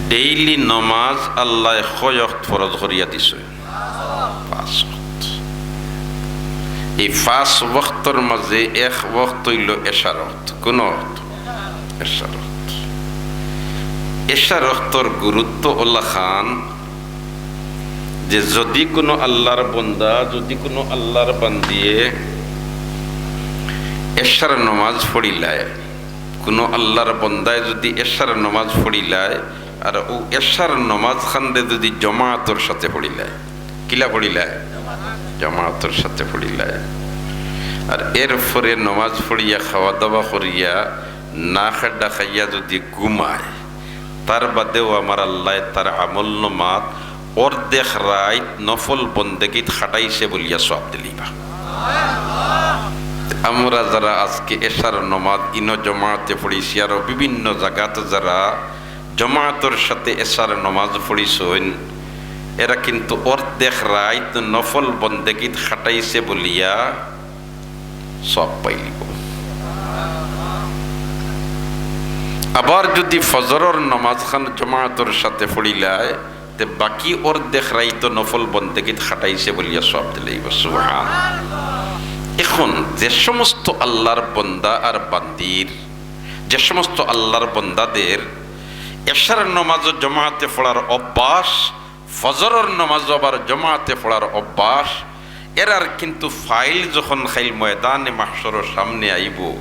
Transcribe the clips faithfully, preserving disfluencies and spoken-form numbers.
ডেইলি নমাজ আল্লায় কয় ওয়াক্ত ফরজ করিয়া দিছে? পাঁচ ওয়াক্ত। এই পাঁচ ওয়াক্তর মাঝে এক ওয়াক্ত অইলো এশার ওয়াক্ত। কুন ওয়াক্ত? এশার ওয়াক্ত। এশার ওয়াক্তর গুরুত্ব অলাখান যে যুদি কুনু আল্লার বন্দা, যুদি কুনু আল্লার বান্দিয়ে এশার নমাজ পড়িলায়, কুনু আল্লার বন্দায় যুদি এশার নমাজ পড়িলায়, আর অউ এশার নমাজ খানরে যুদি জমাতর সাথে পড়িলায়, কিলা পড়িলায়? জমাতর সাথে পড়িলায়। আর এরপরে নমাজ পড়িয়া, খাওয়া দাওয়া করিয়া, না খেডা খাইয়া যুদি ঘুমায়, তার বাদেও আমার আল্লায় তার আমল নামাত অর্ধেক রাইত নফল বন্দেগিত খাটাইছে বলিয়া সওয়াব দিলাইবা। আমরা যারা আজকে এশার নমাজ ইনো জমাতে পড়িছি, আরো বিভিন্ন জাগাত যারা জমাতর সাথে এশার নমাজ পড়িছইন, এরা কিন্তু অর্ধেক রাইত নফল বন্দেগিত খাটাইছে বলিয়া সওয়াব পাইলিবো। আবার যুদি ফজরর নমাজ খান জমাতর সাথে পড়িলায়, তে বাকি অর্ধেক রাইত নফল বন্দেগিত খাটাইছে বলিয়া সওয়াব দিলাইবো। সুবহান। এখন যে সমস্ত আল্লার বন্দা আর বান্দির, যে সমস্ত আল্লার বন্দাদের এশার নমাজও জমাতে পড়ার অভ্যাস, ফজরর নমাজও আবার জমাতে পড়ার অভ্যাস, এরার কিন্তু ফাইল যখন কাইল ময়দানে মাহশরর সামনে আইবো,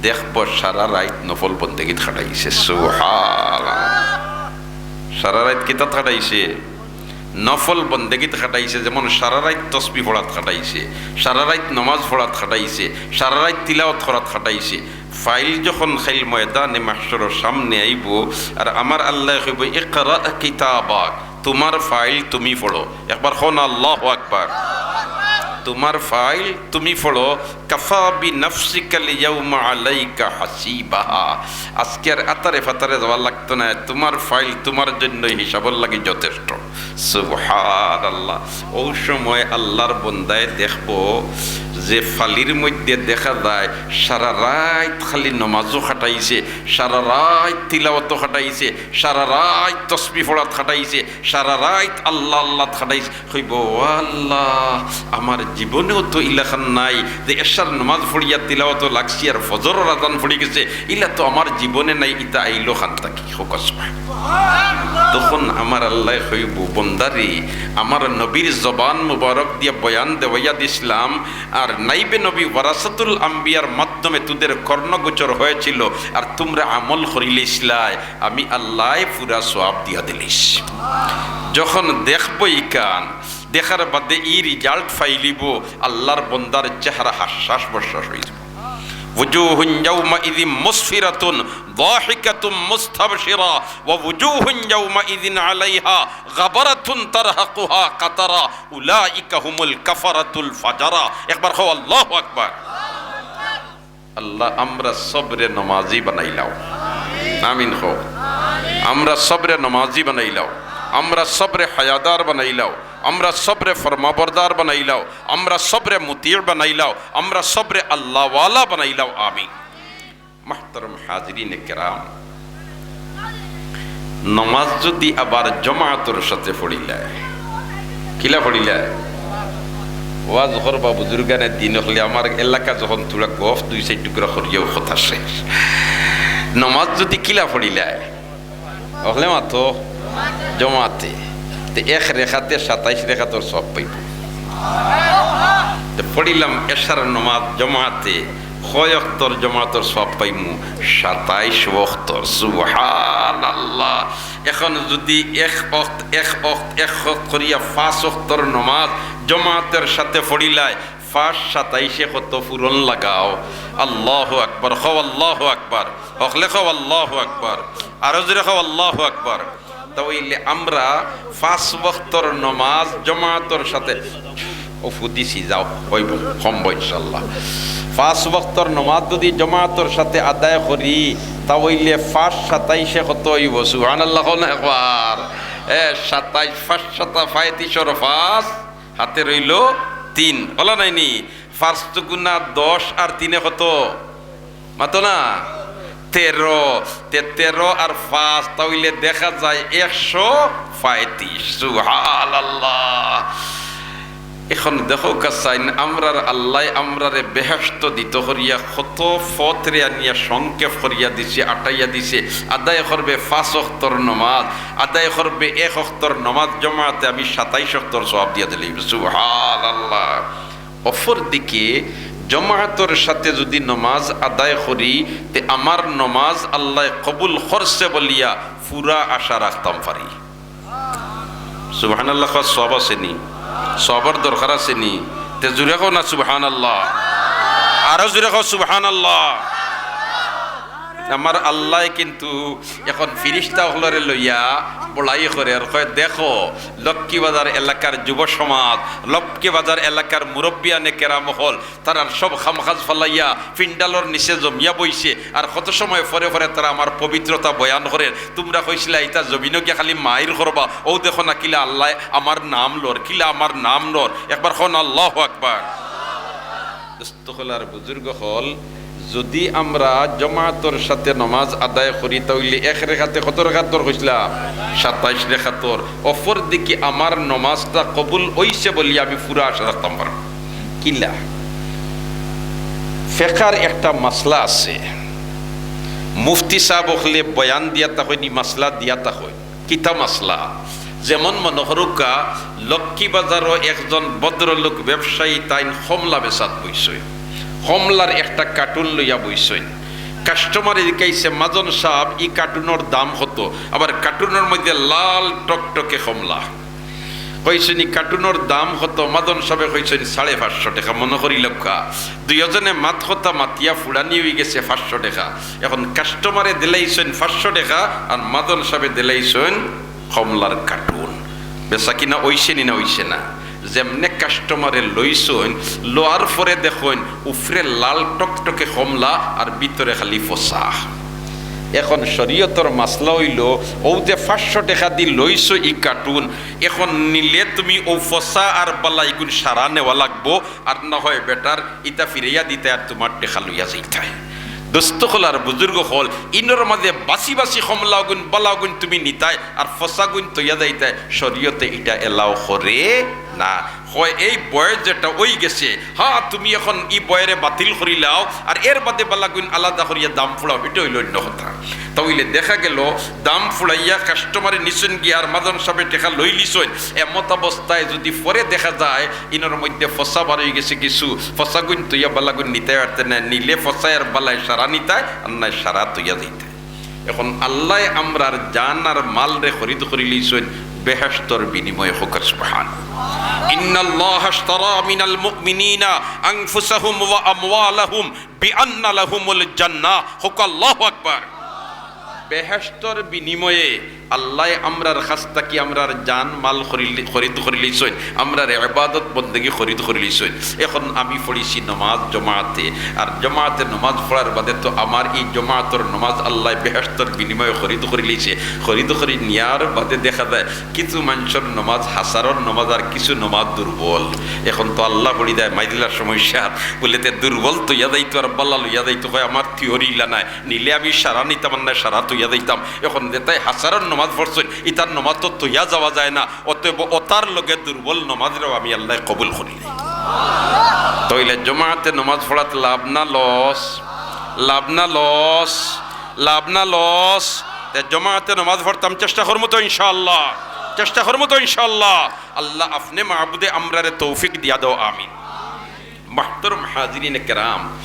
দেখবো সারা রাইত নফল বন্দেগিত খাটাইছে। সুবহানাল্লাহ। সারা রাইত কিতাত খাটাইছে? নফল বন্দেগিত খাটাইছে। যেমন সারা রাইত তসবি পড়াত খাটাইছে, সারা রাইত নমাজ পড়াত খাটাইছে, সারা রাইত তিলাওয়াত করাত খাটাইছে। ফাইল যখন কাইল ময়দানে মাহশরর সামনে আইবো, আর আমার আল্লায় কইবো, "ইকরা কিতাবাক", তুমার ফাইল তুমি পড়ো। একবার কও না, "আল্লাহু আকবার।" তুমার ফাইল তুমি পড়ো। "কাফা বিনাফসিকাল ইয়াউমা আলাইকা হাসিবা।" আজকে আর আতারে ফাতারে যাওয়া লাগতো নায়, তুমার ফাইল তুমার জন্য হিসাবর লাগি যথেষ্ট। সুবহানাল্লাহ। অউ সময় আল্লার বন্দায় দেখবো যে ফাইলর মধ্যে দেখা যায় সারা রাইত খালি নমাজও খাটাইছে, সারা রাইত তিলাওয়াতও খাটাইছে, সারা রাইত তসবি পড়াত খাটাইছে, সারা রাইত আল্লাহ আল্লাত খাটাইছে। কইবো, "ও আল্লাহ, আমার জীবনেও তো ইলাখান নাই যে এশার নমাজ পড়িয়া তিলাওয়াতো লাগছি আর ফজরর আজান পড়ি গেছে, ইলা তো আমার জীবনে নাই, ইতা আইলো কান থাকি?" কউক্কা সুবহান। তখন আমার আল্লায় কইবো, "বন্দারে, আমার নবীর জবান মুবারক দিয়া বয়ান দেওয়াইয়া দিছলাম, আর নাইবে নবী ওয়ারাসাতুল আম্বিয়ার মাধ্যমে তুদের কর্ণগোচর হয়েছিল, আর তুমরা আমল করিলিছলায়, আমি আল্লায় পুরা সওয়াব দিয়া দিলিছি।" যখন দেখবো ইখান, দেখার বাদে ই result পাইলিবো, আল্লার বন্দার চেহারা হাস্যাস বস্যাস অইযিবো। وجوه يومئذ مسفرة ضاحكة مستبشرة ووجوه يومئذ عليها غبرة ترهقها قترة أولئك هم الكفرة الفجرة। একবার কও, "আল্লাহু আকবার।" আল্লাহ, আমরা সবরে নমাজি বানাইলাও। আমিন কও। আমরা সবরে নমাজি বানাইলাও। আমরা সবরে হায়াদার বানাইলাও। আমরা সবরে ফরমাবরদার বানাইলাও। আমরা সবরে মুতির বানাইলাও। আমরা সবরে আল্লাহওয়ালা বানাইলাও। আমিন। মুহতারাম হাজিরিনে কেরাম, নমাজ যুদি আবার জমাতর সাথে পড়িলায়, কিলা পড়িলায়? ওয়াজ করবা বুজুর্গানে দিন অকলে, আমার এলাকা যখন থুড়া গফ দুই চাইর টুকরা করিয়াও কথা শেষ। নমাজ যুদি কিলা পড়িলায়, অকলে মাতো, জমাতে, তে এক রেকাতে সাতাইশ রেকাতর সওয়াব পাইবো। তে পড়িলাম এশার নমাজ জমাতে, কয় ওয়াক্তর জমাতর সওয়াব পাইমু? সাতাইশ ওয়াক্তর। সুবহানাল্লাহ। এখন যুদি এক ওয়াক্ত, এক ওয়াক্ত, এক ওয়াক্ত করিয়া পাঁচ ওয়াক্তর নমাজ জমাতর সাথে পড়িলায়, পাঁচ সাতাইশে কত পূরণ লাগাও? আল্লাহু আকবার। কও আল্লাহু আকবার। হকলে কও আল্লাহু আকবার। আরো জোরে কও আল্লাহু আকবার। তা অইলে আমরা পাঁচ ওয়াক্তর নমাজ জমাতর সাথে, ও ফুদিছি, যাও, অইবো, কমবো ইনশাআল্লাহ। পাঁচ ওয়াক্তর নমাজ যুদি জমাতর সাথে আদায় করি, তা অইলে পাঁচ সাতাইশে কত অইবো? সুবহানাল্লাহ কও না একবার। এ, সাতাইশ, পাঁচ সাতা পঁয়ত্রিশর পাঁচ, হাতে রইলো তিন। অলা নায়নি? পাঁচ দুগুণা দশ আর তিনে কত? মাতো না? তেরো, তে তেরো আর পাঁচ, তা অইলে দেখা যায় একশো পঁয়ত্রিশ। সুবহানাল্লাহ। এখন দেখো কাছাইন, আমরার আল্লায় আমরারে বেহেশত দিতো করিয়া কত পথরে আনিয়া সংক্ষেপ করিয়া দিছে, আটাইয়া দিছে। আদায় করবে পাঁচ ওয়াক্তর নমাজ, আদায় করবে এক ওয়াক্তর নমাজ জমাতে, আমি সাতাইশ ওয়াক্তর সওয়াব দিয়া দিলাইমু। সুবহানাল্লাহ। অপর দিকে জমাতর সাথে যুদি নমাজ আদায় করি, তে আমার নমাজ আল্লায় কবুল করছে বলিয়া পুরা আশা রাখতাম পারি। সুবহানাল্লাহ কওয়ার সওয়াব আছে নি? সওয়াবর দরকার আছে নি? তে জুরে কও না সুবহানাল্লাহ, আরো জুরে কও সুবহানাল্লাহ। আমার আল্লায় কিন্তু এখন ফিরিস্তা অকলরে লইয়া বড়াই করে আর কয়, "দেখো, লক্ষ্মীবাজার এলাকার যুব সমাজ, লক্ষ্মীবাজার এলাকার মুরব্বিয়ানে কেরাম অকল, তারার সব কামকাজ ফালাইয়া পিন্ডালর নিচে জমিয়া বইছে, আর কত সময় পরে পরে তারা আমার পবিত্রতা বয়ান করের। তুমরা কইছিলা ইতা জমিনো গিয়া খালি মাইর করবা, অউ দেখো না কিলা আল্লায় আমার নাম লর, কিলা আমার নাম লর।" একবার কও না আল্লাহু আকবার। দোস্ত অকল আর বুজুর্গ অকল, যুদি আমরা জমাতর সাথে নমাজ আদায় করি, তা অইলে এক রেখাতে কত রেখাতর কইছিলা? সাতাইশ রেখাতর। অপর দিকে আমার নমাজটা কবুল অইছে বলিয়া আমি পুরা আশা রাখতাম পারি। কিলা? ফেকার একটা মাসলা আছে, মুফতি সাব অকলে বয়ান দিয়া থাকইন, ই মাসলা দিয়া থাকইন। কিতা মাসলা? যেমন মনো করুক্কা, লক্ষ্মীবাজারো একজন ভদ্রলোক ব্যবসায়ী তাইন কমলা বেচাত বইছইন, কমলার একটা কার্টুন লইয়া বইছইন। কাস্টমারে জিকাইছে, "মাজন সাব, ই কার্টুনর দাম কত?" আবার কার্টুনর মধ্যে লাল টকটকে কমলা। কইছইন, "ই কার্টুনর দাম কত?" মাজন সাবে কইছইন, "সাড়ে পাঁচশো টেকা।" মনো করিলাউক্কা, দুইওজনে মাত-কথা মাতিয়া ফুড়ানি অইগেছে পাঁচশো টেকা। এখন কাস্টমারে দিলাইছইন পাঁচশো টেকা, আর মাজন সাবে দিলাইছইন কমলার কার্টুন। বেচাকিনা অইছে নি না অইছে না? যেমনে কাস্টমারে লইছইন, লওয়ার পরে দেখইন উপরে লাল টকটকে কমলা আর ভিতরে খালি ফসা। এখন শরীয়তর মাসলা অইলো, অউ যে পাঁচশো টেকা দি লইছো ই কার্টুন, এখন নিলে তুমি অউ ফসা আর বালা ইগুন সারা নেওয়া লাগবো, আর না হয় বেটার ইতা ফিরাইয়া দিতায় আর তুমার টেকা লইয়া যাইতায়। দোস্ত অকল আর বুজুর্গ অকল, ইনর মাঝে বাছি বাছি কমলা অগুন, বালা অগুন তুমি নিতায়, আর ফসা অগুন থইয়া যাইতায়, শরীয়তে ইটা allow করে না। কয়, এই বয়স যেটা অইগেছে, হা, তুমি এখন ই বয়রে বাতিল করিলাও, আর এর বাদে বালা অগুন আলাদা করিয়া দাম ফুড়াও, ইটা অইলো অইন্য কথা। তা অইলে দেখা গেলো, দাম ফুড়াইয়া কাস্টমারে নিছইন গিয়া আর মাজন সাবে টেকা লইলিছইন, এমত অবস্থায় যুদি পরে দেখা যায় ইনর মধ্যে ফসা বার অইগেছে কিছু, ফসা অগুন থইয়া বালা অগুন নিতায় পারতায় না, নিলে ফসায় আর বালায় সারা নিতায়, আর নায় সারা থইয়া যাইতায়। এখন আল্লায় আমরার জান আর মালরে খরিদ করিলিছইন বেহেশতর বিনিময়ে। কউক্কা সুবহান। ইন্নাল্লাহা আশতারা মিনাল মুমিনিনা আনফুসাহুম ওয়া আমওয়ালাহুম বিআন্না লাহুমুল জান্নাহ। কউক্কা আল্লাহু আকবার। বেহেশতর বিনিময়ে আল্লায় আমরার কাছ থাকি আমরার জান মাল খরিল-, খরিদ করিলিছইন, আমরার ইবাদত বন্দেগি খরিদ করিলিছইন। এখন আমি পড়ছি নমাজ জমাতে, আর জমাতে নমাজ পড়ার বাদে তো আমার ই জমাতর নমাজ আল্লায় বেহেশতর বিনিময়ে খরিদ করিলিছে। খরিদ করি নিয়ার বাদে দেখা যায় কিছু মানষর নমাজ হাছারর নমাজ আর কিছু নমাজ দুর্বল। এখন তো আল্লাহ পড়ি দেয় মাইদিলার সমস্যা, বুলে তে দুর্বল থইয়া যাইতো আর বালা লইয়া যাইতো, কয় আমার থিওরি ইলা নায়। নিলে আমি সারা নিতাম, আর নায় সারা থইয়া যাইতাম। এখন যেতায় হাছারর নমাজ পড়ছইন, ইতার নমাজ তো থইয়া যাওয়া যায় না, অতএব অতার লগে দুর্বল নমাজরেও আমি আল্লায় কবুল করিলাই। তা অইলে জমাতে নমাজ পড়াত লাভ না লস? লাভ না লস? লাভ না লস? তে জমাতে নমাজ পড়তাম, চেষ্টা করমু তো ইনশাআল্লাহ, চেষ্টা করমু তো ইনশাআল্লাহ। আল্লাহ আপনে মাবুদে আমরারে তৌফিক দিয়া দেও, আমিন। মুহতারাম হাজিরিনে কেরাম,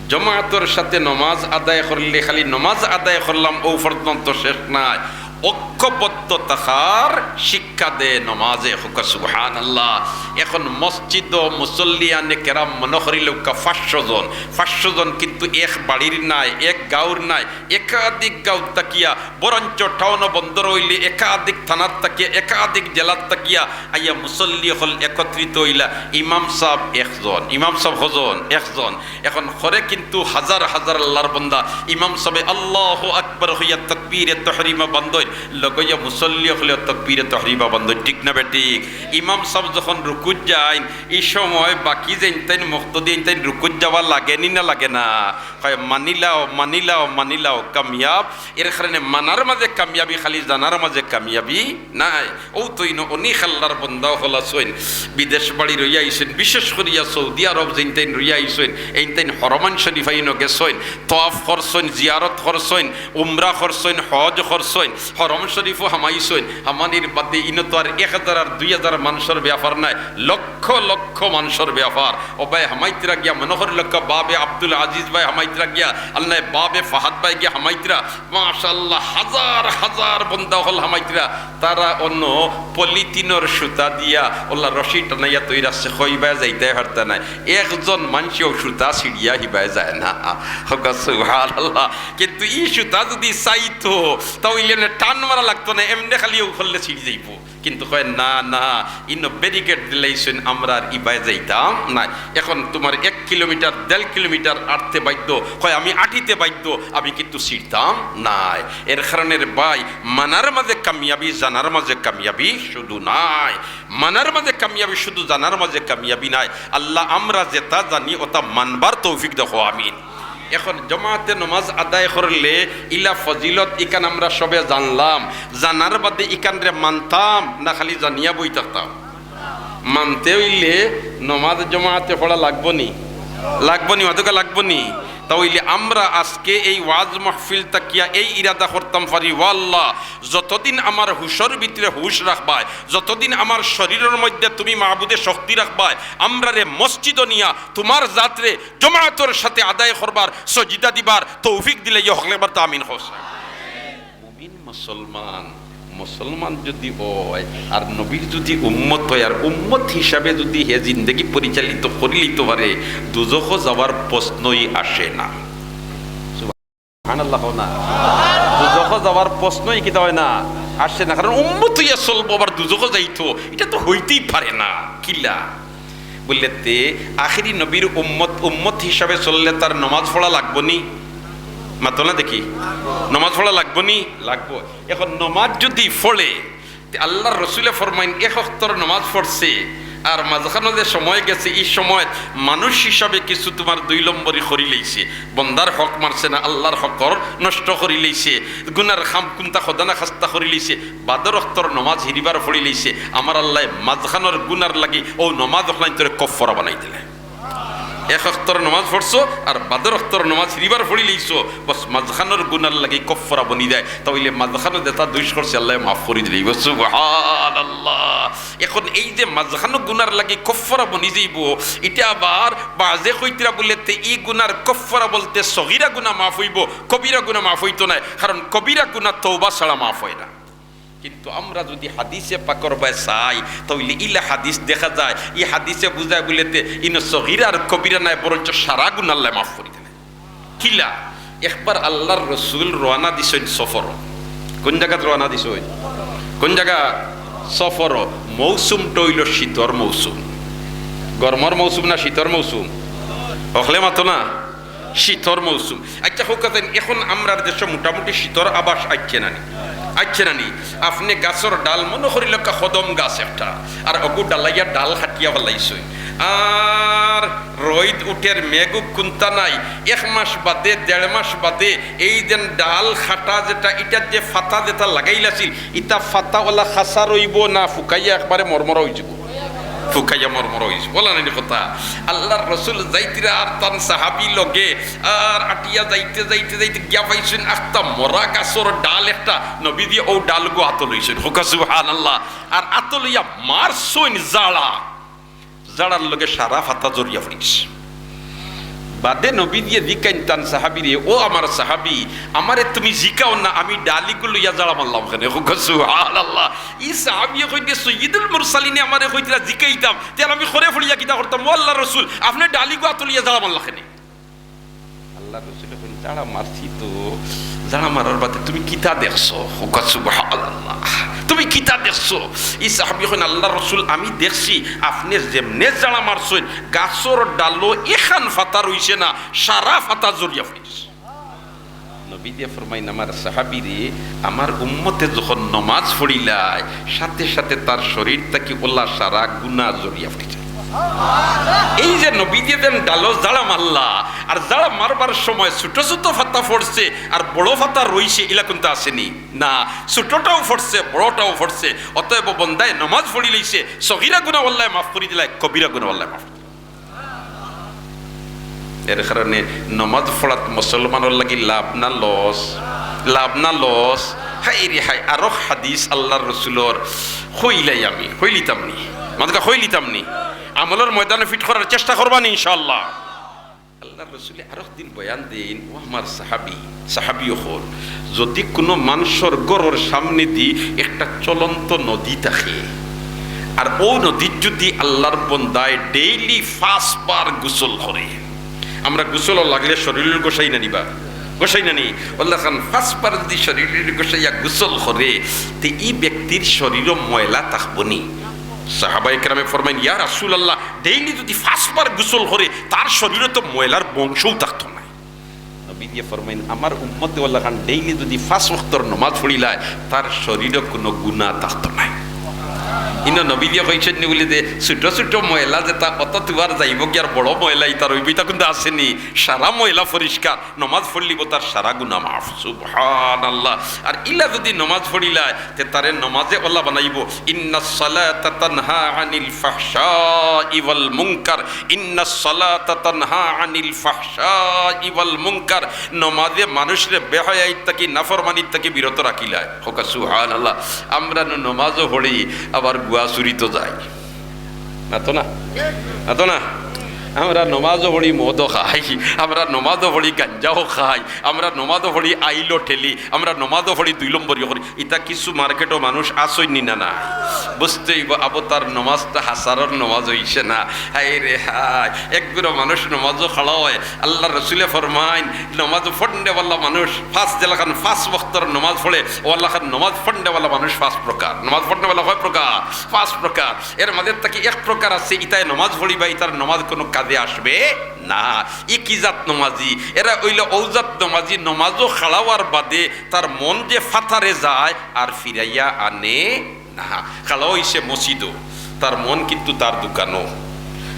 জমাতর সাথে নমাজ আদায় করলে খালি নমাজ আদায় করলাম অউ পর্যন্ত শেষ নায়, ঐক্যবদ্ধ থাকার শিক্ষা দেয় নমাজে। কউক্কা সুবহানাল্লাহ। এখন মসজিদো মুসল্লিয়ানে কেরাম মনো করিলাউক্কা পাঁচশো জন, পাঁচশো জন কিন্তু এক বাড়ির নায়, এক গাঁওর নায়, একাধিক গাঁও থাকিয়া, বরঞ্চ টাউনো বন্দর অইলে একাধিক থানার থাকিয়া, একাধিক জেলার থাকিয়া আইয়া মুসল্লি অকল একত্রিত অইলা। ইমাম সাব একজন, ইমাম সাব কয়জন? একজন। এখন করে কিন্তু হাজার হাজার আল্লাহর বন্দা। ইমাম সাবে আল্লাহু আকবার কইয়া তাকবীরে তাহরিমা বান্ধইন, লগইয়া মুসল্লি অকলে তকবীরে তহরিমা বান্ধইন, ঠিক না বেঠিক? ইমাম সাব যখন রুকুত যাইন, ই সময় বাকি যেইনতাইন মুক্তাদি এইনতাইন রুকুত যাওয়া লাগে নি না লাগে না? কয়, "মানিলাও, মানিলাও, মানিলাও, কামিয়াব।" এর কারণে মানার মাঝে কামিয়াবি, খালি জানার মাঝে কামিয়াবি নাই। অউ তো ইনো অনেক আল্লার বন্দা অকল আছইন, বিদেশ বাড়ি রইয়া আইছইন, বিশেষ করিয়া সৌদি আরব যেইনতাইন রইয়া আইছইন, এইনতাইন হরমাইন শরীফ আইনো গেছইন, তওয়াফ করছইন, জিয়ারত করছইন, উমরা করছইন, হজ করছইন, হরম শরীফও হামাইছইন। হামানির বাদে ইনো তো আর এক হাজার আর দুই হাজার মানষর ব্যাপার নায়, লক্ষ লক্ষ মানষর ব্যাপার। অউ বায় হামাইতরা গিয়া মনো করি লক্ষ, বাবে আব্দুল আজিজ বায় হামাইতরা গিয়া, আল্লায় বাবে ফাহাদ বায় গিয়া হামাইতরা, মাশাআল্লাহ, হাজার হাজার বন্দা অকল হামাইতরা। তারা অনো পলিথিনর সুতা দিয়া অলা রশি টানাইয়া তৈরি আছে, কইবায় যাইতায় পারতা নায়। একজন মানষেও সুতা ছিড়িয়া হিবায় যায় না। কউক্কা সুবহানাল্লাহ। কিন্তু ই সুতা যুদি চাইতো, তা অইলে না টান মারা লাগতো না, এমনে খালি অউ করলে ছিড়ি যাইবো। কিন্তু কয়, "না, না, ইনো ব্যারিকেড দিলাইছইন, আমরা আর ইবায় যাইতাম নায়। এখন তুমার এক কিলোমিটার, দেড় কিলোমিটার আটতে বাধ্য।" কয়, "আমি আটিতে বাধ্য, আমি কিন্তু ছিড়তাম নায়।" এর কারণে রে ভাই, মানার মাঝে কামিয়াবি, জানার মাঝে কামিয়াবি শুধু নায়। মানার মাঝে কামিয়াবি শুধু, জানার মাঝে কামিয়াবি নায়। আল্লাহ, আমরা যেতা জানি অতা মানবার তৌফিক দেও, আমিন। এখন জমাতে নমাজ আদায় করলে ইলা ফজিলত ইখান আমরা সবে জানলাম, জানার বাদে ইখানরে মানতাম না খালি জানিয়া বই থাকতাম? মানতে অইলে নমাজ জমাতে পড়া লাগবো নি? লাগবো নি? মাতুক্কা লাগবো নি? তা অইলে আমরা আজকে এই ওয়াজ মাহফিল থাকিয়া এই ইরাদা করতাম পারি, "ও আল্লাহ, যতদিন আমার হুশর ভিতরে হুশ রাখবায়, যতদিন আমার শরীরর মধ্যে তুমি মাবুদে শক্তি রাখবায়, আমরারে মসজিদো নিয়া তুমার জাতরে জমাতর সাথে আদায় করবার, সজিদা দিবার তৌফিক দিলাইও।" হকলে একবার তো আমিন কও। মুমিন মুসলমান, মুসলমান যুদি অয় আর নবীর যুদি উম্মত অয় আর উম্মত হিসাবে যুদি হে জিন্দেগি পরিচালিত করিলিতো পারে, দুজখো যাওয়ার প্রশ্নই আসে না। সুবহানাল্লাহ কও না। দুজখো যাওয়ার প্রশ্নই কিতা অয় না, আসে না। কারণ উম্মত অইয়া চলবো আবার দুজখো যাইতো, ইটা তো অইতেই পারে না। কিলা? বুলে তে আখেরি নবীর উম্মত, উম্মত হিসাবে চললে তার নমাজ পড়া লাগবো নি? মাতো না দেখি, নমাজ পড়া লাগবো নি? লাগবো। এখন নমাজ যুদি পড়ে, তে আল্লার রসুলে ফরমাইন, এক অক্তর নমাজ পড়ছে, আর মাঝখানো যে সময় গেছে, ই সময়ত মানুষ হিসাবে কিছু তুমার দুই লম্বরি করিলাইছে, বন্দার হক মারছে না, আল্লার হকর নষ্ট করিলাইছে, গুনার কাম কুন্তা খোদা না খাস্তা করিলাইছে, বাদর অক্তর নমাজ হিরিবার পড়িলাইছে, আমার আল্লায় মাঝখানোর গুনার লাগি অউ নমাজ অকলাইন্তরে কফফারা বানাই দিলে। এক অক্তর নমাজ পড়ছো আর বাদর অক্তর নমাজ হিরিবার পড়িলাইছো, বস মাঝখানোর গুনার লাগি কফফারা বনি যায়। তা অইলে মাঝখানো যেতা দুষ করছে আল্লায় মাফ করি দিলাইবো। সুবহানাল্লাহ। এখন এই যে মাঝখানো গুনার লাগি কফফারা বনি যাইবো, ইটা আবার বাজে কইতরা বুলে তে ই গুনার কফফারা বলতে সগিরা গুনা মাফ অইবো, কবিরা গুনা মাফ অইতো নায়, কারণ কবিরা গুনা তওবা ছাড়া মাফ অয় না। কিন্তু আমরা যুদি হাদিসে পাকর বায় চাই, তা অইলে ইলা হাদিস দেখা যায়, ই হাদিসে বুঝায় বুলে তে ইনো সগিরা আর কবিরা নায়, বরঞ্চ সারা গুনা আল্লায় মাফ করি দিলে। কিলা? একবার আল্লার রসুল রওয়ানা দিছইন সফরো। কুন জাগাত রওয়ানা দিছইন? কুন জাগা? সফরো। মৌসুমটা অইলো শীতর মৌসুম। গরমর মৌসুম না শীতর মৌসুম? হকলে মাতো না? শীতর মৌসুম। আইচ্ছা, কউক্কা চাইন, এখন আমরার দেশো মোটামুটি শীতর আভাস আইছে না নি? আইছে না নি? আপনে গাছর ডাল, মনো করি লউক্কা কদম গাছ একটা, আর অগু ডালাইয়া ডাল কাটিয়া ফালাইছইন, আর রইদ উঠের, মেঘ কুন্তা নাই, এক মাস বাদে, দেড় মাস বাদে এই যেন ডাল কাটা যেটা, ইটার যে ফাতা যেটা লাগাইল আছিল, ইটা ফাতা অলা খাসা রইবো না ফুকাইয়া একবারে মরমরা অইযিবো? ফুকাইয়া মরমরা অইযিবো। অলা নানি কথা? আল্লার রসুল যাইতরা আর তান সাহাবি লগে, আর আটিয়া যাইতে যাইতে যাইতে গিয়া পাইছইন আখতা মরা গাছর ডাল একটা, নবীজিয়ে অউ ডালগু আতো লইছইন। কউক্কা সুবহানাল্লাহ। আর আতো লইয়া মারছইন জাড়া। জাড়ার লগে সারা ফাতা ঝরিয়া পড়িছে। বাদে নবীজিয়ে জিকাইন তান সাহাবিরে, "ও আমার সাহাবি, আমারে তুমি জিকাও না, আমি ডালিগু লইয়া জাড়া মারলাম কেনে?" কউক্কা সুবহানাল্লাহ। ই সাহাবিয়ে কইন, "সৈয়দুল মুরসালিনে আমারে কইতরা জিকাইতাম, তে আর আমি খরে পড়িয়া কিতা করতাম? ও আল্লার রসুল, আপনে ডালিগু আতো লইয়া জাড়া মারলা কেনে?" আল্লার রসুলে কইন, "জাড়া মারছি তো, জাড়া মারার বাদে তুমি কিতা দেখছো?" কউক্কা সুবহানাল্লাহ। "তুমি কিতা দেখছো?" ই সাহাবি কইন, "আল্লার রসুল, আমি দেখছি আপনে যেমনে জাড়া মারছইন, গাছর ডালো এখান ফাতা রইছে না, সারা ফাতা ঝরিয়া পড়িছে।" নবী নবীজিয়ে ফরমাইন, আমার সাহাবীরে, আমার উম্মতে যখন নমাজ পড়িলায়, সাথে সাথে তার শরীর থাকি অলা সারা গুনা ঝরিয়া পড়ি যায়। এই যে নবীজিয়ে যেন ডালো ঝাড়া মারলা, আর ঝাড়া মারবার সময় ছোট ছোট ফাতা পড়ছে আর বড় ফাতা রইছে, ইলা কুন্তা আছে নি? না, ছোটটাও পড়ছে, বড়টাও পড়ছে। অতএব বন্দায় নমাজ পড়িলাইছে, সগিরা গুনা আল্লায় মাফ করি দিলায়, কবিরা গুনা আল্লায় মাফ করি দিলায়। এর কারণে নমাজ পড়াত মুসলমানর লাগি লাভ না লস? লাভ না লস? হায় রে হায়, আরো হাদিস আল্লার রসুলর কইলাই আমি, কইলিতাম নি? মাতকা কইলিতাম নি? আমলর ময়দানে fit করার চেষ্টা করবা নি ইনশাআল্লাহ? আল্লার রসুলে আরো দিন বয়ান দেইন, ও আমার সাহাবী, সাহাবী অকল, যদি কুনু মানষর ঘরর সামনেদি একটা চলন্ত নদী থাকে, আর অউ নদীত যদি আল্লার বন্দায় daily পাঁচবার গোসল করে, আমরা গোসল লাগলে শরীর গোসাই না নি বা? গোসাই না নি? অলাখান পাঁচবার যদি শরীর গোসাইয়া গোসল করে, তে ই ব্যক্তির শরীরো ময়লা থাকবো নি? সাহাবায়ে কেরামে ফরমাইন, ইয়া রাসূলুল্লাহ, daily যদি পাঁচবার গোসল করে, তার শরীরো তো ময়লার বংশও থাকতো নায়। নবীজিয়ে ফরমাইন, আমার উম্মতে অলাখান daily যদি পাঁচ ওয়াক্তর নমাজ পড়িলায়, তার শরীরো কুনু গুনা থাকতো নায়। ইনো নবীজিয়ে কইছইন নি বুলি যে ছোট ছোট ময়লা যেতা অত তুয়ার যাইবো কি আর বড় ময়লা ইতা রইবো, ইতা কুন্তা আছে নি? সারা ময়লা পরিষ্কার, নমাজ পড়লিবো তার সারা গুনা মাফ। সুবহানাল্লাহ। আর ইলা যদি নমাজ পড়িলায়, তে তারে নমাজে অলা বানাইবো, ইন্নাস সালাতা তানহা আনিল ফাহশাই ওয়াল মুনকার, ইন্নাস সালাতা তানহা আনিল ফাহশাই ওয়াল মুনকার। নমাজে মানুষরে বেহায়াইত থাকি, নাফরমানিত থাকি বিরত রাখিলায়। কউক্কা সুবহানাল্লাহ। আমরা নু নমাজও পড়ি, আবার গুয়া চুরিত যাই। মাতো না? মাতো না? আমরা নমাজও পড়ি, মদও খাই, আমরা নমাজও পড়ি, গাঞ্জাও খাই, আমরা নমাজও পড়ি, আইলও ঠেলি, আমরা নমাজও পড়ি, দুই নম্বরিও করি। ইতা কিছু মার্কেটো মানুষ আছইন নি না? না, বুঝতে অইবো, আবো তার নমাজটা হাছারর নমাজ অইছে না। হায় রে হায়, এক গুরা মানুষ নমাজও খাড়া অয়। আল্লার রসুলে ফরমাইন, নমাজ পড়নেওয়ালা মানুষ পাঁচ, যেলাখান পাঁচ ওয়াক্তর নমাজ পড়ে, অলাখান নমাজ পড়নেওয়ালা মানুষ পাঁচ প্রকার। নমাজ পড়নেওয়ালা কয় প্রকার? পাঁচ প্রকার। এর মাঝে থাকি এক প্রকার আছে, ইতায় নমাজ পড়িবা, ইতার নমাজ কুনু কাজে আসবে না। ই কি জাত নমাজি? এরা অইলো অউ জাত নমাজি, নমাজও খাড়া অওয়ার বাদে তার মন যে ফাতারে যায় আর ফিরাইয়া আনে না। খাড়া অইছে মসজিদো, তার মন কিন্তু তার দোকানো।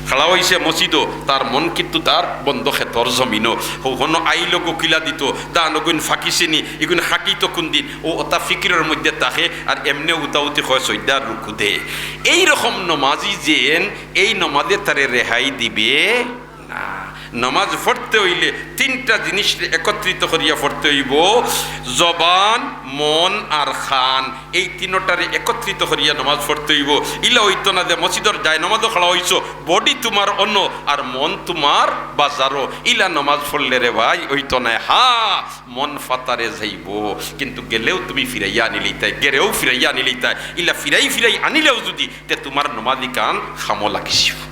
খাড়া অইছে মসজিদো, তার মন কিন্তু তার বন্দো খেতর জমিনো। হো হনো আইলো গো কিলা দিতো, ধান অগুইন ফাকিছে নি, ইগুইন কাটিতো কুনদিন, অউ অতা ফিকিরর মধ্যে থাকে, আর এমনে উতাউতি কয় সইজদার রুকু দে। এই রকম নমাজি যেন, এই নমাজে তারে রেহাই দিবে না। নমাজ পড়তে অইলে তিনটা জিনিসরে একত্রিত করিয়া পড়তে অইবো, জবান, মন আর কান, এই তিনোটারে একত্রিত করিয়া নমাজ পড়তে অইবো। ইলা অইতো না যে মসজিদর জায়নমাজো খাড়া অইছো, body তুমার অনো আর মন তুমার বাজারো, ইলা নমাজ পড়লে রে ভাই অইতো নায়। হ্যাঁ, মন ফাতারে যাইবো, কিন্তু গেলেও তুমি ফিরাইয়া আনিলিতায়, গেলেও ফিরাইয়া আনিলিতায়। ইলা ফিরাই ফিরাই আনিলেও যুদি, তে তুমার নমাজি কান কামো লাগিযিবো।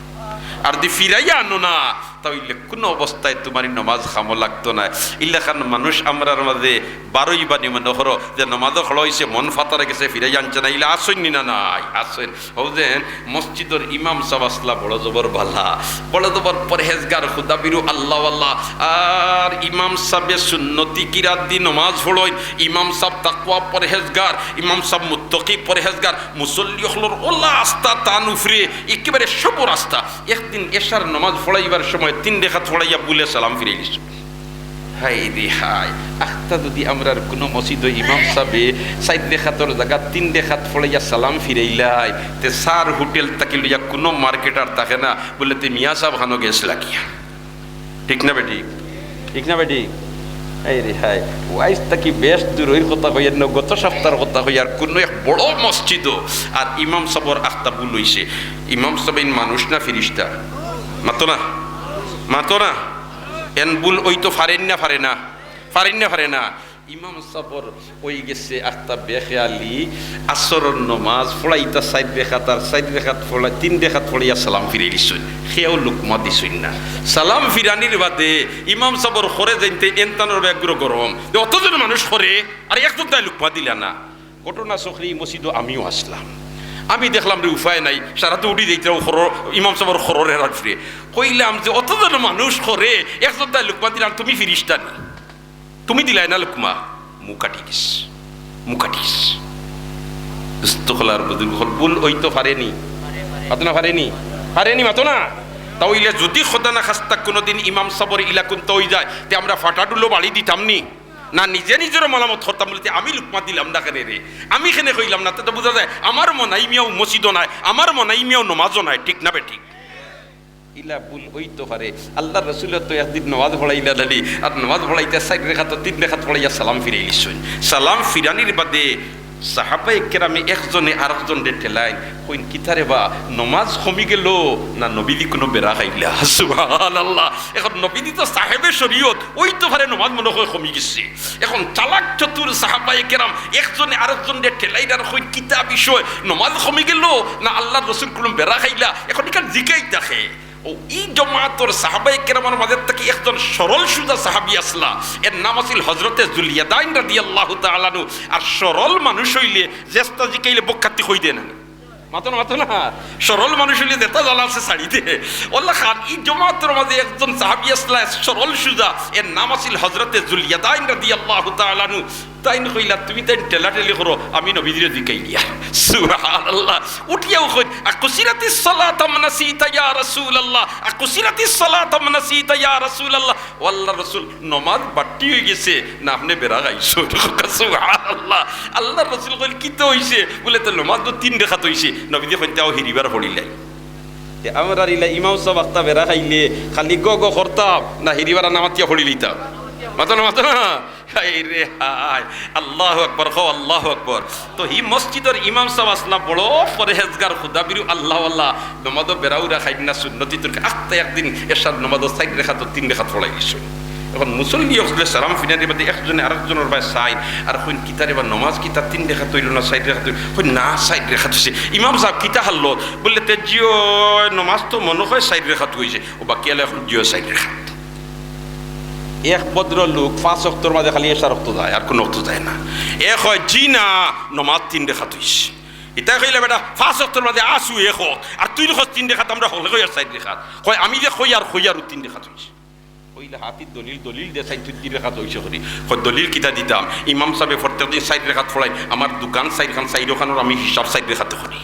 আর যুদি ফিরাইয়া আনো না, তা অইলে কুনু অবস্থায় তুমার ই নমাজ কামো লাগতো নায়। ইলাখান মানুষ আমরার মাঝে বারইবা নি, মনো করো যে নমাজো খাড়া অইছে, মন ফাতারে গেছে, ফিরাইয়া আনছে না, ইলা আছইন নি না? নাই, আছইন। অউ যে মসজিদর ইমাম সাব আছলা বড় জবর ভালা, বড় জবর পরহেজগার, খুদাবিরু, আল্লাওয়ালা। আর ইমাম সাবে সুন্নতি কিরাত দি নমাজ পড়ইন। ইমাম সাব তাকওয়া পরহেজগার, ইমাম সাব মুত্তাকি পরহেজগার। মুসল্লি অকলর অলা আস্থা তান উপরে, একেবারে সবর আস্থা। একদিন এশার নমাজ পড়াইবার সময় তিন রেকাত পড়াইয়া ভুলে সালাম ফিরাইলিছইন। হায় রে হায়, আখতা যুদি আমরার কুনু মসজিদো ইমাম সাবে চাইর রেকাতর জাগাত তিন রেকাত পড়াইয়া সালাম ফিরাইলায়, তে চার হোটেল থাকি লইয়া কুনু মার্কেট আর থাকে না, বুলে তে মিয়া সাব খানো গেছলা গিয়া। ঠিক না বেঠিক? ঠিক না বেঠিক? হায় রে হায়, অউ আইজ থাকি বেশ দূরর কথা কইয়ার না, গত সাপ্তার কথা কইয়ার, কুনু এক বড় মসজিদো আর ইমাম সাবর আখতা ভুল অইছে। ইমাম সাব এইন মানুষ না ফিরিস্তা? মাতো না, মাতো না। এন ভুল অইতো ফারের না, ফারে না? ফারের না, ফারে না? ইমাম সাবর অইগেছে আখতা বেখেয়ালি, আসরর নমাজ পড়াইতা চাইর রেকাত, আর চাইর রেকাত পড়া-, তিন রেকাত পড়াইয়া সালাম ফিরাইলিছইন। কেউ লুকমা দিছইন না। সালাম ফিরানির বাদে ইমাম সাবর খরে যাইনতে এনতানর বেগুরো গরম। অতজন মানুষ খরে, আর একজনতায় লুকমা দিলা না। ঘটনা চক্রে ই মসজিদো আমিও আছলাম। আমি দেখলাম রে উপায় নাই, সারা তো উঠি যাইতাম খরর, ইমাম সাবর খরর এরার ফিরে। কইলাম যে অতজন মানুষ খরে, একজনতায় লুকমা দিলা না, তুমি ফিরিস্তা নি? তুমি দিলায় না লুকমা, মুখ কাটি গেছে, মুখ কাটি গেছে। দোস্ত অকল আর বুজুর্গ অকল, ভুল অইতো পারে নি? মাতো না, পারে নি? পারে নি, মাতো না? তা অইলে যুদি খোদা না খাস্তা কুনুদিন ইমাম সাবর ইলা কুন্তা অইযায়, তে আমরা ফাটা ডুলো বাড়ি দিতাম নি? না নিজে নিজরে মালামত করতাম, বলতে আমি লুকমা দিলাম না কেনে রে, আমি কেনে কইলাম না, তে তো বুঝা যায় আমার মনাই মিয়াও মসজিদো নাই, আমার মনাই মিয়াও নমাজো নাই, ঠিক না বেঠিক? ইলা ভুল অইতো পারে। আল্লার রসুলে তো একদিন নমাজ পড়াইলা নানি, আর নমাজ পড়াইতে চাইর রেখাত তিন রেখাত পড়াইয়া সালাম ফিরাইলিছইন। সালাম ফিরানির বাদে সাহাবায়ে কেরামে একজনে আরকজনরে ঠেলাইন, কইন, "কিতা রে বা, নমাজ কমি গেলো না নবীজি কুনু বেড়া খাইলা?" সুবহানাল্লাহ। এখন নবীজি তো সাহেবে শরীয়ত, অইতো পারে নমাজ মনো কয় কমি গেছে। এখন চালাক চতুর সাহাবায়ে কেরাম একজনে আরকজনরে ঠেলাইন আর কইন, "কিতা বিষয়, নমাজ কমি গেলো না আল্লার রসুল কুনু বেড়া খাইলা?" এখন ইখান জিকাইতা কে। অউ ই জমাতর সাহাবায়ে কেরামর মাঝে থাকি একজন সরল সুজা সাহাবী আছলা, এর নাম আছিল হজরতে জুলইয়াদাইন রাদিয়াল্লাহু তাআলা আনহু। আর সরল মানুষ অইলে যেতা জিকাইলে বক্কাতি কই দেয় না। মাতো না, মাতো না। সরল মানুষ অইলে যেতা জ্বালা আছে ছাড়ি দে। অউলাখান ই জমাতর মাঝে একজন সাহাবী আছলা, সরল সুজা, এর নাম আছিল হজরতে জুলইয়াদাইন রাদিয়াল্লাহু তাআলা আনহু। তাইন কইলা, "তুমি তাইন ঠেলাঠেলি করো, আমি নবীজিরে জিকাইলিয়ার।" সুবহানাল্লাহ। উঠিয়াউ কইন, "আকুসিরাতিস সালাত আম নাসিতা ইয়া রাসূলুল্লাহ, আকুসিরাতিস সালাত আম নাসিতা ইয়া রাসূলুল্লাহ।" "ও আল্লার রসুল, নমাজ বাট্টি অইগেছে না আপনে বেড়া খাইছইন?" সুবহানাল্লাহ। আল্লার রসুল কইন, "কিতা অইছে?" বুলে, "তো নমাজ তো তিন রেখাত অইছে।" নবীজি কইন, "তে আও হিরিবার পড়িলাই।" তে আমরার ইলা ইমাম সাব আখতা বেড়া খাইলে খালি গ গ করতাম না হিরিবার আনা মাতিয়া পড়িলিতাম? মাতো না, মাতো না। হায় রে হায়, আল্লাহু আকবার, কও আল্লাহু আকবার। তো হি মসজিদর ইমাম সাব আছলা বড় পরহেজগার, খুদাবিরু, আল্লাহওয়ালা, নমাজো বেড়াউরা খাইন না, সুন্নতি তরিকা। আখতা একদিন এশার নমাজো চাইর রেখাত তিন রেখাত পড়াইলিছইন। এখন মুসল্লি অকলে সালাম ফিরানির বাদে একজনে আরকজনর বায় চাইন আর কইন, "কিতা রে বা, নমাজ কিতা তিন রেখাত অইলো না চাইর রেখাত অইলো?" কইন, "না, চাইর রেখাত অইছে।" ইমাম সাব, "কিতা হালত?" বুলে, "তে জি অয়, নমাজ তো মনো কয় চাইর রেখাত অইছে।" অউ বাকি আলা কইন, "জি অয়, চাইর রেখাত।" এক ভদ্রলোক পাঁচ অক্তর মাঝে খালি এশার অক্ত যায়, আর কুনু অক্ত যায় না। এ কয়, "জি না, নমাজ তিন রেখাত অইছে।" ইতায় কইলা, "বেটা, পাঁচ অক্তর মাঝে আছু এক অক্ত, আর তুই কস তিন রেখাত, আমরা হকলে কইয়ার চাইর রেখাত।" কয়, "আমি যে কইয়ার, কইয়ার তিন রেখাত অইছে।" কইলা, "হাতির দলিল, দলিল দে চাইন, তুই তিন রেখাত অইছে করি।" কয়, "দলিল কিতা দিতাম? ইমাম সাবে প্রত্যেক দিন চাইর রেখাত পড়াইন, আমার দোকান চাইরখান, চাইরোখানর আমি হিসাব চাইর রেখাতে করি।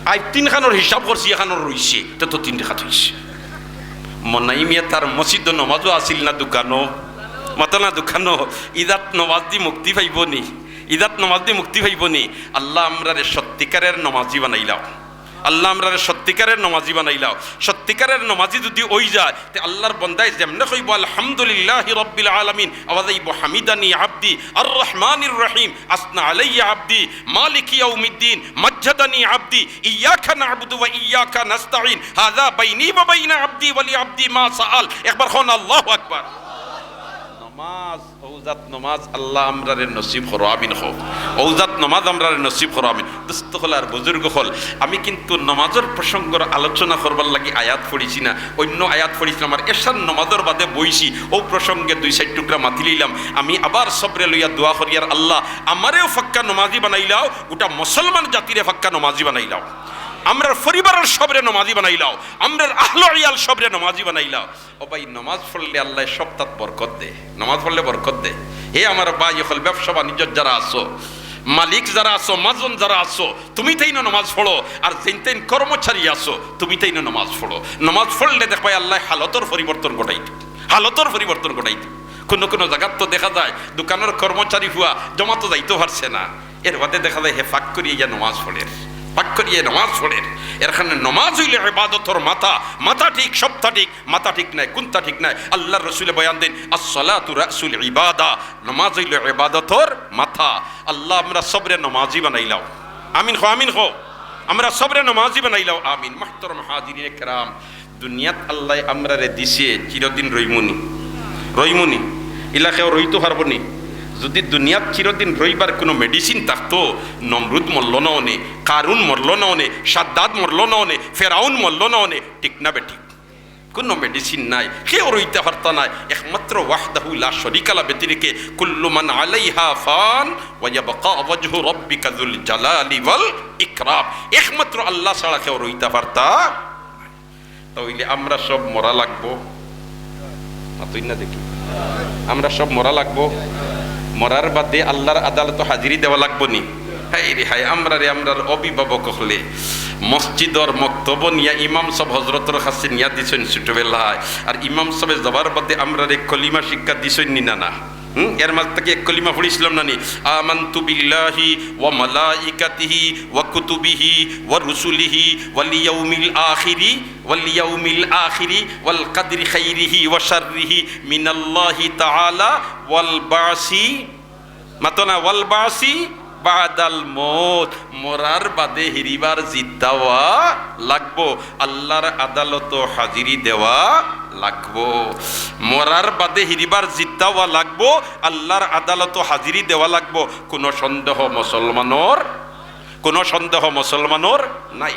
আইজ তিনখানর হিসাব করছি, এখানর রইছে, তে তো তিন রেখাত অইছে।" মনাই মিয়া তার মসজিদো নমাজো আছিল না দোকানো? মাতো না, দোকানো। ইজাত নমাজ দি মুক্তি পাইবো নি? ইজাত নমাজ দি মুক্তি পাইবো নি? আল্লাহ আমরারে সত্যিকারের নমাজি বানাইলাও। আল্লাহ আমরারে সত্যিকারের নমাজি বানাইলাও। সত্যিকারের নমাজি যুদি অইযায়, তে আল্লার বন্দায় যেমনে কইবো, "আলহামদুলিল্লাহি রাব্বিল আলামিন", আওয়াজ আইবো, "হামিদানি আবদি, আর রহমানির রহিম, আসনা আলাইয়া আবদি, মালিকি ইয়াউমিদ্দিন, মাজ্জাদানি আবদি, ইয়াকা না'বুদু ওয়া ইয়াকা নাস্তাইন, হাযা বাইনি ওয়া বাইনা আবদি ওয়া লি আবদি মা সাআল।" একবার কন, "আল্লাহু আকবার।" নমাজ, অউ জাত নমাজ আল্লাহ আমরারে নসিব করো, আমিন কও। অউ জাত নমাজ আমরারে নসিব করো, আমিন। দোস্ত অকল আর বুজুর্গ অকল, আমি কিন্তু নমাজর প্রসঙ্গর আলোচনা করবার লাগি আয়াত পড়ছি না, অইন্য আয়াত পড়ছিলাম, আর এশার নমাজর বাদে বইছি, অউ প্রসঙ্গে দুই চাইর টুকরা মাতিলাইলাম। আমি আবার সবরে লইয়া দোয়া করিয়ার, আল্লাহ আমারেও পাক্কা নমাজি বানাইলাও, গোটা মুসলমান জাতিরে পাক্কা নমাজি বানাইলাও, আমরার পরিবারর সবরে নমাজি বানাইলাও, আমরার আহলো ইয়াল সবরে নমাজি বানাইলাও। ও ভাই, নমাজ পড়লে আল্লায় সবতাত বরকত দে, নমাজ পড়লে বরকত দে। হে আমার ভাই অকল, ব্যবসা বাণিজ্য যারা আছো, মালিক যারা আছো, মাজন যারা আছো, তুমি তাইনও নমাজ পড়ো, আর যেইন তেইন কর্মচারী আছো, তুমি তাইনও নমাজ পড়ো। নমাজ পড়লে দেখবায় আল্লায় হালতর পরিবর্তন ঘটাই দিবা, হালতর পরিবর্তন ঘটাই দিবা। কুনু কুনু জাগাত তো দেখা যায় দোকানর কর্মচারী পুয়া জমাতো যাইতো পারছে না, এর বাদে দেখা যায় হে ফাঁক করিয়া ইয়া নমাজ পড়ের, ফাঁক করিয়া নমাজ পড়ের। এর কারণে নমাজ অইলো ইবাদতর মাথা, মাথা ঠিক, সবতা ঠিক, মাথা ঠিক নায়, কুনতা ঠিক নায়। আল্লার রসুলে বয়ান দেইন, "আসসালাতু রাসুল ইবাদা", নমাজ অইলো ইবাদতর মাথা। আল্লাহ আমরা সবরে নমাজি বানাইলাও, আমিন কও, আমিন কও। আমরা সবরে নমাজি বানাইলাও, আমিন। মুহতারাম হাজিরিনে কেরাম, দুনিয়াত আল্লায় আমরারে দিছে, চিরদিন রইমুনি? রইমুনি? ইলা কেউ রইতো পারবো নি? যুদি দুনিয়াত চিরদিন রইবার কুনু medicine থাকতো, নমরুদ মরলো না অনে, কারুন মরলো না অনে, সাদ্দাদ মরলো না অনে, ফেরাউন মরলো না অনে, ঠিক না বেঠিক? কুনু medicine নাই, কেউ রইতা পারতা নায়, একমাত্র ওয়াহদাহু লা শরিকা লা ব্যতিরেকে। কুল্লু মান আলাইহা ফান ওয়া ইয়াবকা ওয়াজহু রাব্বিকা যুল জালালি ওয়াল ইকরাম। একমাত্র আল্লাহ ছাড়া কেউ রইতা পারতা তা অইলে আমরা সব মরা লাগবো। মাতইন না দেখি। আমরা সব মরা লাগবো। মরার বাদে আল্লার আদালতো হাজিরি দেওয়া লাগবো নি? হায় রে হায়, আমরারে আমরার অভিভাবক অকলে মসজিদর মক্তবো নিয়া ইমাম সাব হজরতর কাছে নিয়া দিছইন ছুটোবেলায়, আর ইমাম সাবে যাওয়ার বাদে আমরারে কলিমা শিক্ষা দিছইন নি না? না, হুম, এর মাঝ থাকি এক কলিমা পড়ছিলাম না নি? আমানতু বিল্লাহি ওয়া মালাইকাতিহি ওয়া কুতুবিহি ওয়া রুসুলিহি ওয়াল ইয়াউমিল আখিরি, ওয়াল ইয়াউমিল আখিরি ওয়াল কাদরি খাইরিহি ওয়া শাররিহি মিনাল্লাহি তাআলা ওয়াল বাসি, মাতো না, ওয়াল বাসি বাদাল মউত, মরার বাদে হিরিবার জিন্দা অওয়া লাগবো, আল্লার আদালতো হাজিরি দেওয়া লাগবো। মরার বাদে হিরিবার জিন্দা অওয়া লাগবো, আল্লার আদালতো হাজিরি দেওয়া লাগবো। কোনো সন্দেহ মুসলমানর, কোনো সন্দেহ মুসলমানর নাই।